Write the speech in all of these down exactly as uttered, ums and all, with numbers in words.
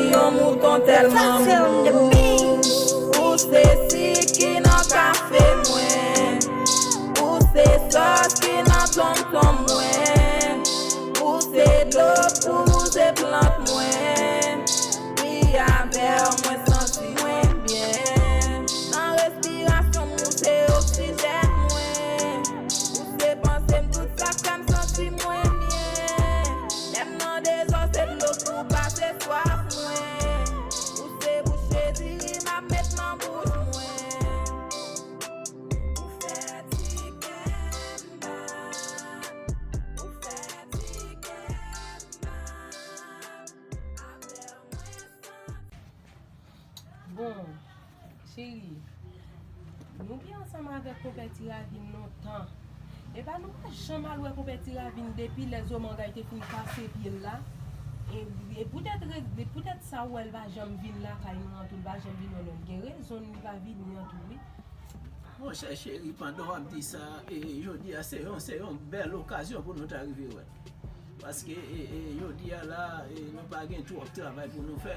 Yon mouton tèlman mou. Ou se sik ki nan kafe mwen. Ou se sòs ki nan tonton mwen. Ou se dlo pou wouze plant mwen. Wi, avè w mwen santi mwen byen. Nan respirasyon m ou se oksijèn mwen. Ou se panse m tout sa k fè m santi mwen byen. Lè m nan dezò se dlo k pou pase swaf mwen. Ou se bouche diri m ap met nan bouch mwen. Ou fè ti kè m bat. Ou fè ti kè m bat. Avè w mwen santi. Bon, cheri, nou gen ansanm avèk Konpè Ti Ravin lontan. Epa nou pa janm al wè Konpè Ti Ravin depi lè Zomangay te fin kase pye l la. E, e poutèt re- e poutèt sa ou wè l pa janm vin lakay nou an tou, l pa janm vin wè nou. L gen rezon l pa vini an tou, wi. Monchè cheri, pandan w ap di sa, e, jodi a se yon, se yon bèl okazyon pou nou ta rive wè. Paske, e, e, jodi a la, e, nou pa gen twòp travay pou nou fè.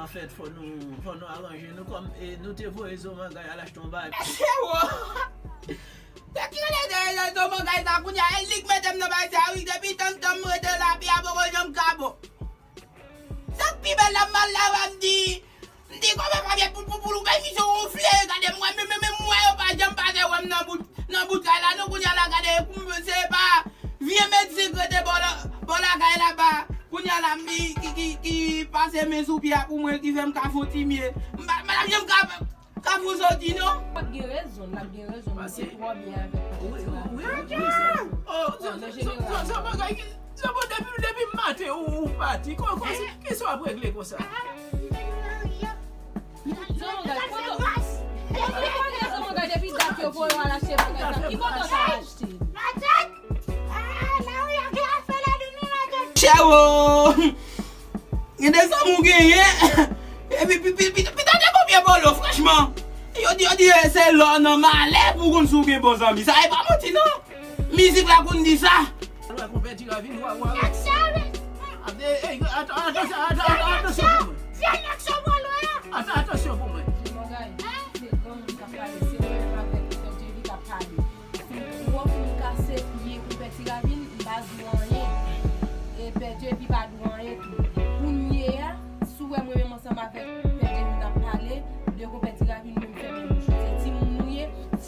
Anfèt, fò nou, fò nou aranje nou kòm, e, nou te voye Zomangay al achte yon bagay. Mesye wo! Tèt ki rele de, de Zomangay sa kounye a, e li k mete m nan bagay sa, wi, depi tann tan m rete la, pye a poko janm ka bon. Sa k pi bèl la, m al la, m di, m di, kòman pa gen poul, poul, poul, ou bay misye wonfle, gade m wè, men, men, men, m wè yo pa janm pase wè m nan bout, nan bout kay la, non, kounye a la, gade, kou m se pa vye medsen k rete bò la, bò lakay la, ba, kounye a la, m di, ki, ki, ki pase men sou pye a pou mwen, ki fè m ka fon ti mye. M pa, m pa janm ka, ka pou soti, non. L ap gen rezon, l ap gen rezon, misye twò byen avèk Konpè Ti Ravin. Wi, wi, wi, wi, se, oh, se, se, se, se, se bagay ki, se bon, depi, depi maten ou, ou pati, kon, kon, ki sa w ap regle konsa? Zomangay, kote w, kote w ale Zomangay depi dat yo voye w al achte bagay sa? Ki kote w t al achte? Chè wo! Gen de zanmi w genyen. Epi pi- pi- pi- pita te konbyen bolo, franchman. Yo di, yo di, eh, se lè w nan malè pou w konn si w gen bon zanmi. Sa e pa manti, non. Mizik la konn di sa. Wè, konpè Ti Ravin, wè, wè. Ap de- ey, ata- ata- ata- ata- atansyon pou mwen. Ata- atansyon pou mwen. Zomangay, se granmoun k ap pale, se mwen menm avèk Konpè Ti Ravin k ap pale. Ou wè fin kase pye Konpè Ti Ravin, m pa di w anyen. E Pè Djepi pa di w anyen tou. Kounye a, si w wè mwen menm ansanm avèk Pè Djepi n ap pale de Konpè Ti Ravin, menm fèmen bouch ou. Se timoun nou ye,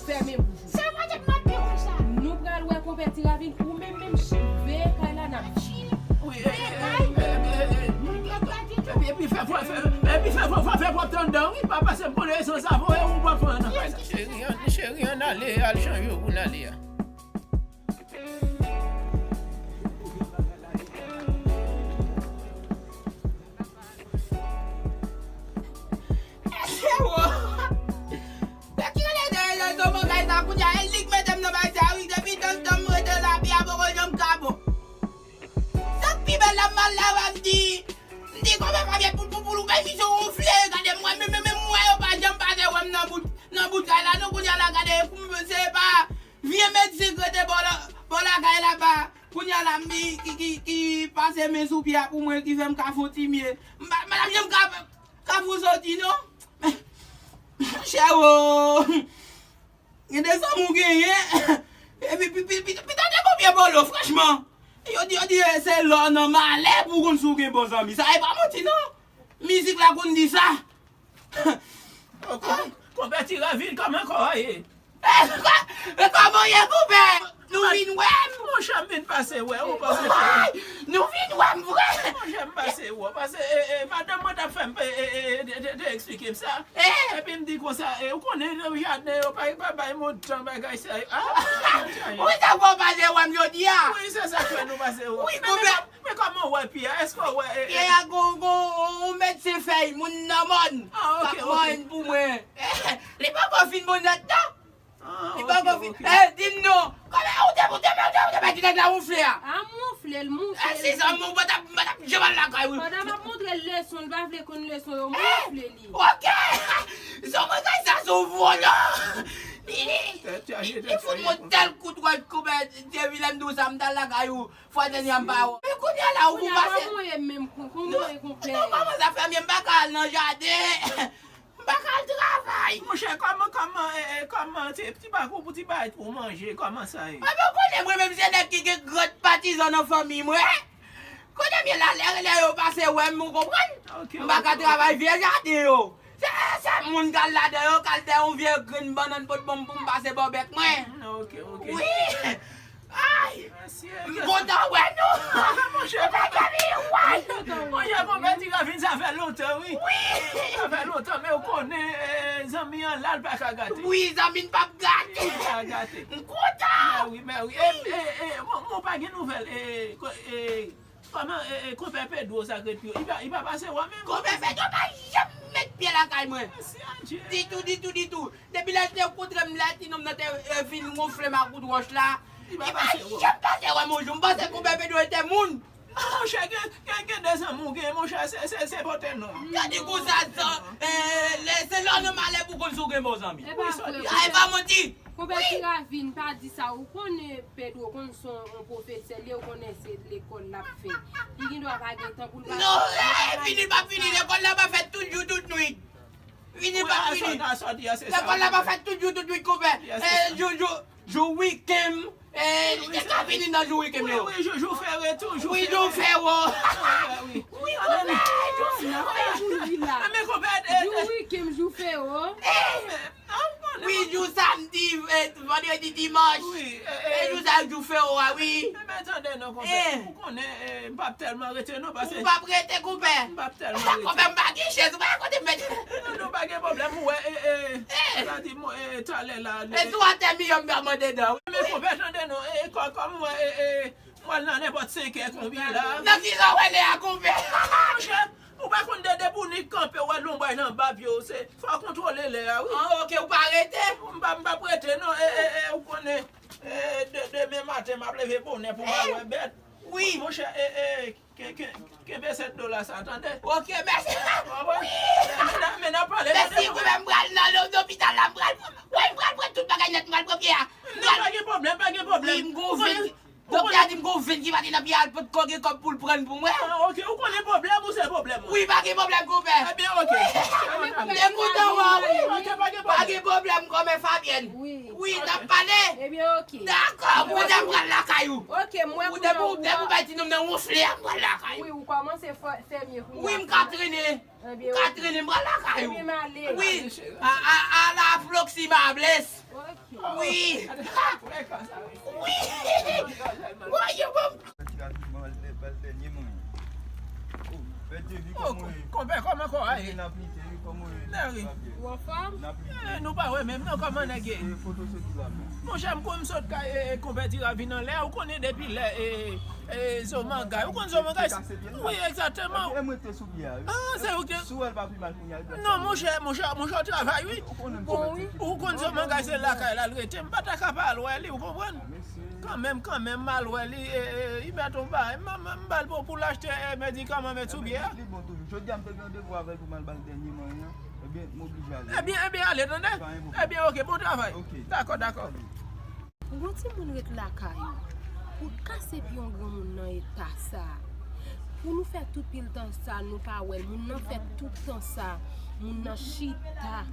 fèmen bouch ou. Sa pa t ap mache konsa. Nou pral wè Konpè Ti Ravin, ou menm menm ch- veye kay la n ap di. Wi, eh, eh, eh, eh, eh, eh, epi, epi fè fò, fè, epi fè fò, fè, fè pwòpte anndan, wi, pa pase m konnen esans avè w, e ou pran fò nan kay la. Cheri, ann, cheri, ann ale, al chanje w pou n ale a. Mesye wo! Nèg ki rele de, de, de Zomangay sa kounye a, e li k mete m nan bagay sa, wi, depi tann tan m rete la, pye a poko janm ka bon. Sa k pi bèl la, m al la, m di, m di, kòman pa gen poul, poul, poul, ou bay misye wonfle, gade m wè, men, men, men, m wè yo pa janm pase wè m nan bout, nan bout kay la, non, kounye a la, gade, kou m se pa vye medsen k rete bò la, bò lakay la, ba, kounye a la, m di, ki, ki, ki pase men sou pye a pou mwen, ki fè m ka fon ti mye. M pa, m pa t ap janm ka, ka pou soti, non. Chè wo! Gen de zanmi w genyen. Epi, pi- pi- pi- pita te konbyen bolo, franchman. Yo di, yo di, eh, se lè w nan malè pou w konn si w gen bon zanmi. Sa e pa manti, non. Mizik la konn di sa. Oh, kon- konpè Ti Ravin, kòman kò a ye? Eh, kò- eh, kòman w ye, konpè? Nou vin wè m. Monchè, m vin pase wè ou, paske nou vin wè m vre. Monchè, m pase wè w, paske, eh, eh, madanm mwen t ap fè m, eh, eh, eh, te, te, te eksplike m sa. Eh. Epi m di konsa, eh, ou konnen, eh, jaden yo pa, pa bay montan bagay sa yo. Ah, wi, sa fè w pase wè m jodi a. Wi, se sa k fè nou pase wè w. Wi, men, men, men kòman w wè pye a? Èske w wè, eh, pye a gon, gon, yon medsen fèy, moun nan mòn. Ah, ok, ok. K ap manyen pou mwen. Li poko fin bon nèt, non. Ah, li poko fin. Eh, di m non. Kòman ou te, ou te, ou te, ou te mèt nèg la wonfle a? A m wonfle l, m wonfle l. Eh, se sa, m pa t ap, m pa t ap janm al lakay ou. Pandan m ap montre l leson, l pa vle konn leson yo, m wonfle li. Ok. Zomangay sa se yon vòlò. Li, li, li fout mwen tèl kout wòch konpè Ti Vilèm di w sa, m t al lakay ou. Fwa dènye a m pa wè. Kounye a la, ou pou pase. Kòman w ye menm? Kòman w ye konpè? Non, kòman sa fè m ye? M pa ka al nan jaden. M pa ka al travay. Monchè, kòman, kòman, e, e, kòman, ti, ti bakou pou ti bay pou manje, kòman sa ye? Mwen pa konnen, mwen menm se nèg ki gen gran patizan nan fanmi mwen. Kote m ye la, lè, lè yo pase wè m, ou konprann? M pa ka travay, vye jaden yo. Se, se moun k al ladan yo, k al dèyè yon vye grenn bannann pot ban m pou m pase bò bèk mwen. Wi. Ay! M kontan wè nou. Monchè, konpè, monchè, konpè ti Ravin, sa fè lontan, wi. Sa fè lontan, men ou konnen, e, zanmi an la, l pa ka gate. Wi, zanmi n p ap gate. M kontan. Mèwi, mèwi. E, e, e, bon, bon, pa gen nouvèl, e, ko-, e, kòman, e, e, konpè Pedro sa k ret yo? Li pa, li pa pase wè menm? Konpè Pedro pa janm met pye lakay mwen. Ditou, ditou, ditou. Depi lè l te kontre m, lè ti nonm nan te, e, vin wonfle m ak kout wòch la, li pa janm pase wè m yon jou. M panse konpè Pedro te moun. Monchè, gen, gen, gen de zanmi w gen, monchè, se, se, se pote non. Gade konsa, e, se lè w nan malè pou konn si w gen bon zanmi. E pa vre. Ay, pa manti. Konpè Ti Ravin, pa di sa. Ou konnen Pedro konn se yon pwofesè, li, ou konnen se lekòl l ap fè. Li gen dwa pa gen tan pou l pa. Non, e, fini pa fini, lekòl la pa fèt tout jou, tout nwit. Fini pa fini. Lekòl la pa fèt tout jou, tout nwit, konpè. E, jou, jou, jou wikenn, e, li te ka vini nan jou wikenn yo. Wi, jou, jou fere tou, jou fere. Wi, jou fere. Wi, konpè, jou fere. Men konpè, e, jou wikenn, jou fere. Wi, jou samdi, e, vandredi, dimanch. Wi, e, e, jou sa, jou fere a, wi. Men tande non, konpè. Ou konnen, e, m p ap tèlman rete non, paske. Ou p ap rete, konpè. M p ap tèlman rete. Konpè, m pa gen chèz, ou pa kote m mete. Non, non, pa gen pwoblèm, ou wè, e, e, sa di, mwen, e, talè la. E sou atè mi yo m pa mande dan. Men konpè, tande non, e, kò-, kòm mwen, e, e, mwen al nan nenpòt senkè konbyen la. Nan ki jan w wè lè a, konpè? Monchè, ou pa konn de, depi w nik kanpe, w wè lonbray nan bab yo, se, fò w kontwole lè a, wi. Ah, ok, ou pa rete? M pa, m p ap rete, non, e, e, e, ou konnen, e, de, demen maten, m ap leve bonè pou m al wè bèt. Wi. Monchè, e, e, Ke-, ke-, kenbe sèt dola sa, tande? Ok, mèsi. Wi. Men, men, men n ap pale, tande. Mèsi, konpè, m pral nan lo-, lopital la, m pral, wi, m pral pran tout bagay nèt, m pral pran pye a. Non, pa gen pwoblèm, pa gen pwoblèm. Wi, m gon venn. Doktè a di m gon venn ki pati nan pye a, l potko gen kòb pou l pran pou mwen. Ah, ok, ou konnen pwoblèm ou se pwoblèm ou. Wi, pa gen pwoblèm, konpè. Ebyen, ok. Wi. M te kontan wè w, wi. Ok, pa gen pwoblèm. Pa gen pwoblèm, konpè Fabienne. Wi. Wi, n ap pale. Ebyen, ok. Dakò, kounye a m pral lakay ou. Ok, mwen. Ou depi ou, depi ou bay ti nonm nan wonfle a, m pral lakay ou. Wi, ou kòmanse fè, fè byen kounye a. Wi, m ka trennen. Ebyen, m ka trennen, m pral lakay ou. Ebyen, m ale. Wi, a, a, a la próxima vez. Ok. Wi. Wi. Wi, yo bon. Oh, konpè, kòman kò a ye? N ap lite wi, kòman w ye? Mèri. Ou anfòm? N ap lite. Eh, nou pa wè menm non, kòman nèg ye? E foto se tou la menm. Monchè, m konn m sot kay, e, e, konpè Ti Ravin anlè, ou konnen depi lè, e, e, Zo Mangay. Ou konn Zo Mangay? Wi, egzakteman. Epi m rete sou pye a wi. Ah, se ou ki. Si w wè l pa pi mal kounye a, li pral. Non, monchè, monchè, monchè, w travay wi. Ou konn Zo Mangay se lakay la l rete. M pa ta ka pa al wè li, ou konprann? Kanmenm, kanmenm, m al wè li, e, e, li mèt on bagay. M, m, m ba l pou, pou l achte, e, medikaman met sou pye a. Li bon toujou. Jodi a m te gen randevou avè l pou m al ba l dènye manyen an. Ebyen, m oblije ale. Ebyen, ebyen, ale, tande? Pa gen pwoblèm. Ebyen, ok, bon travay. Ok. Dakò, dakò. Ou gon timoun ret lakay ou. Ou kase pye yon granmoun nan eta sa. Pou nou fè tout pil tan sa, nou pa wè l. Moun nan fè tout tan sa. Moun nan chita.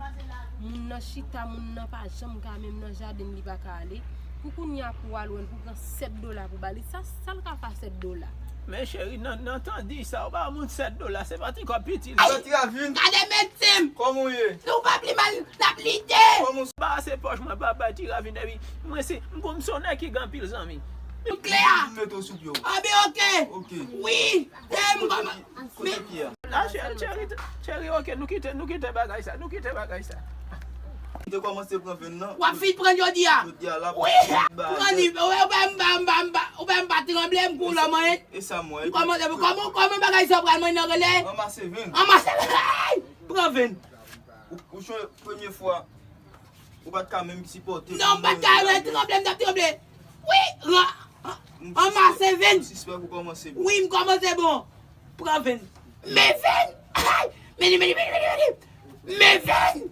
Moun nan chita, moun nan pa janm ka menm nan jaden li pa ka ale. Pou kounye a pou w al wè l, pou pran sèt dola pou ba li. Sa, sa l ka fè a sèt dola? Men cheri, nan, nan tan di sa, ou ba moun sèt dola, se pa ti kòb piti li. Ay, Ti Ravin. Gade medsen m. Kòman w ye? Nou pa pi mal, n ap lite. Kòman w. Ba se pòch mwen, pa bay Ti Ravin, epi mwen se, m konn m se yon nèg ki gen anpil zanmi. M klè a. M mete w sou pye w. Ah, ben, ok. Ok. Wi. E m kòman. Kote pye a? La, chè-, cheri, cheri, ok, nou kite, nou kite bagay sa, nou kite bagay sa. M te kòmanse pran venn nan. W ap fin pran jodi a? Jodi a la. Wi. Pran li, ou wè, ou pa, m pa, m pa, m pa, ou pa, m pa tranble, m kou lò mwen. E sa m wè. M kòmanse, kòman, kòman bagay sa pral mwen nan rele? Ranmase venn. Ranmase venn. Ay! Pran venn. Ou, ou chwe premye fwa. Ou pa t ka menm sipòte. Non, m pa t ka menm tranble, m t ap tranble. Wi, ran-, ranmase venn. M sispèk ou kòmanse bon. Wi, m kòmanse bon. Pran venn. Men venn. Ay! Meni, meni, meni, meni, meni. Men venn.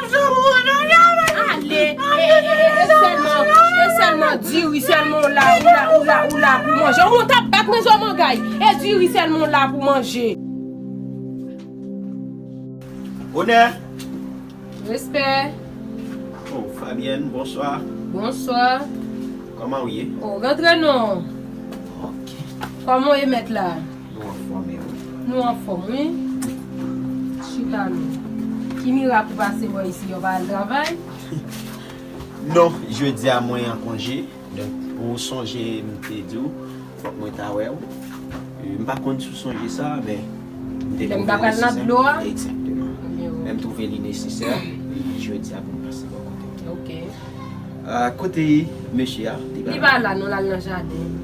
Ale, e, e, e, e sèlman, e sèlman diri sèlman w la, ou la, ou la, ou la pou manje. Ou t ap bat mwen zò mangay. E diri sèlman w la pou manje. Onè! Respè. Oh, Fabienne, bonswa. Bonswa. Kòman w ye? Oh, rantre non. Ok. Kòman w ye mèt la? Nou anfòm, e ou? Nou anfòm, wi. Chita non. Ki mirak ou pase bò isi, yo pa al travay? Non, jodi a mwen an konje. Donk, pou w sonje, m te di w, fòk mwen ta wè w. E, m pa konn si w sonje sa, men m te twouve l nesesè. Lè m ta pral nan dlo a? Egzakteman. Men m twouve li nesesè, e, jodi a pou m pase bò kote w. Ok. A, kote mesye a? Li pa la. Li pa la, non, l al nan jaden.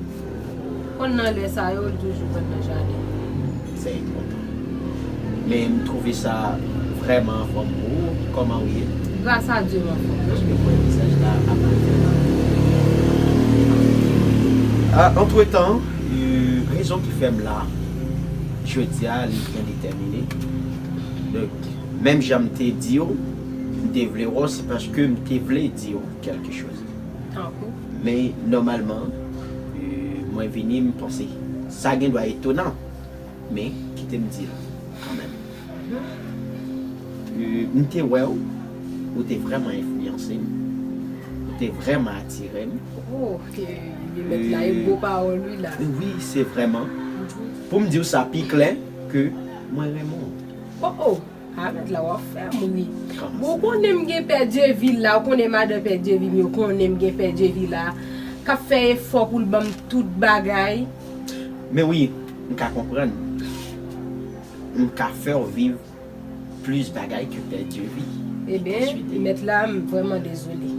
Konn nan lè sa yo, li toujou konn nan jaden. Sa enpòtan. Men m twouve sa vrèman anfòm pou ou. Kòman ou ye? Gras a Dye, m anfòm, wi. Paske m wè vizaj la ap al fè mal. A, antretan, e, rezon ki fè m la, Jodi a, li byen detèmine. Donk, menm jan m te di w, m te vle wè w, se paske m te vle di w kèlke choz. Tankou? Men, nòmalman, euh, mwen vini, m panse. Sa gen dwa etonan, men kite m di l kanmenm. Euh, m te wè w, ou te vrèman enfliyanse m. Ou te vrèman atire m. Oh, ke li met la, e gwo pawòl, wi, la. Wi, se vrèman. Pou m di w sa pi klè, ke mwen renmen w. Oh, oh. Avèk la w ap fè m ri. Bon, ou konnen m gen pè Dyevi la, ou konnen madan pè Dyevi m yo konnen m gen pè Dyevi la, k ap fè efò pou l ban m tout bagay. Men wi, m ka konprann. M ka fè w viv plis bagay ke pè Dyevi. Ebyen, mèt la, m vrèman dezole.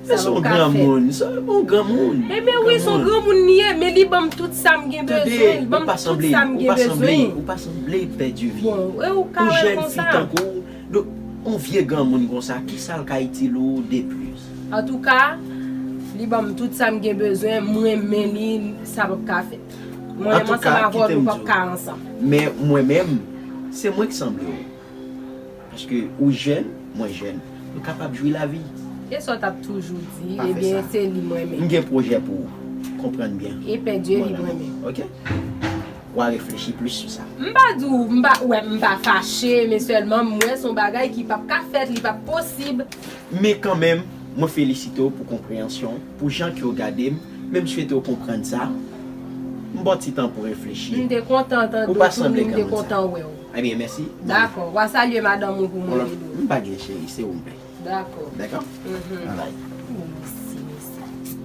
Men se yon granmoun, se yon granmoun. Ebyen wi, se yon granmoun li ye, men li ban m tout sa m gen bezwen, li ban m tout sa m gen bezwen. Ou pa sanble pè Dyevi. Bon, e ou ka wè l konsa. Ou jèn fi tankou w, donk, yon vye granmoun konsa, kisa l ka itil ou de plis? Antouka, li ban m tout sa m gen bezwen, m renmen li, sa p ap ka fèt. Mwen menm ansanm avè w, nou p ap ka ansanm. Men mwen menm, se mwen k sanble w. Paske ou jèn, mwen jèn. Nou kapab jwi lavi. E sa w t ap toujou di, ebyen, se li mwen menm. M gen pwojè pou ou. Konprann byen. E pè Dyevi mwen menm. Ok? W a reflechi plis sou sa. M pa di w, m pa, wè, m pa fache, men sèlman m wè se yon bagay ki p ap ka fèt, li p ap posib. Men kanmenm, mwen felisite w pou konpreyansyon, pou jan ke w gade m, men m swete w konprann sa. M ba w ti tan pou reflechi. M te kontan tande w tou, m te kontan wè w. Ebyen, mèsi. Dakò, w a salye madanm ou pou mwen, Edo. M pa gen cheri, se ou m vle. Dakò. Dakò? Alright. Oh, mèsi, mèsi.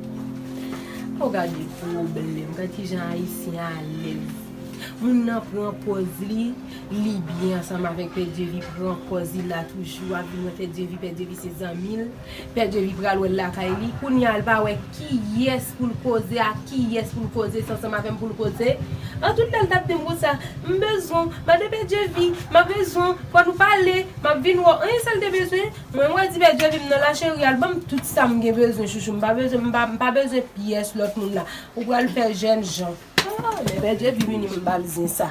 Oh, gade pwoblèm, gade kijan Ayisyen alèz. Moun nan pran pòz li, li byen ansanm avèk pè Dyevi, pran pòz li la toujou, ap vin wè pè Dyevi, pè Dyevi se zanmi l. Pè Dyevi pral wè l lakay li. Kounye a, l pa wè kiyès pou l koze, ak kiyès pou l koze, se ansanm avè m pou l koze. An tout lè l t ap di m konsa, m bezwen w, mande pè Dyevi, m ap bezwen w, fò nou pale, m ap vin wè w. Anyen sèl te bezwen, mwen, mwen di pè Dyevi m nan la cheri, al ban m tout sa m gen bezwen, chouchou. M pa bezwen, m pa, m pa bezwen pyès lòt moun la. Ou pral fè jèn jan. Ah, men pè Dyevi vini m ba l zen sa.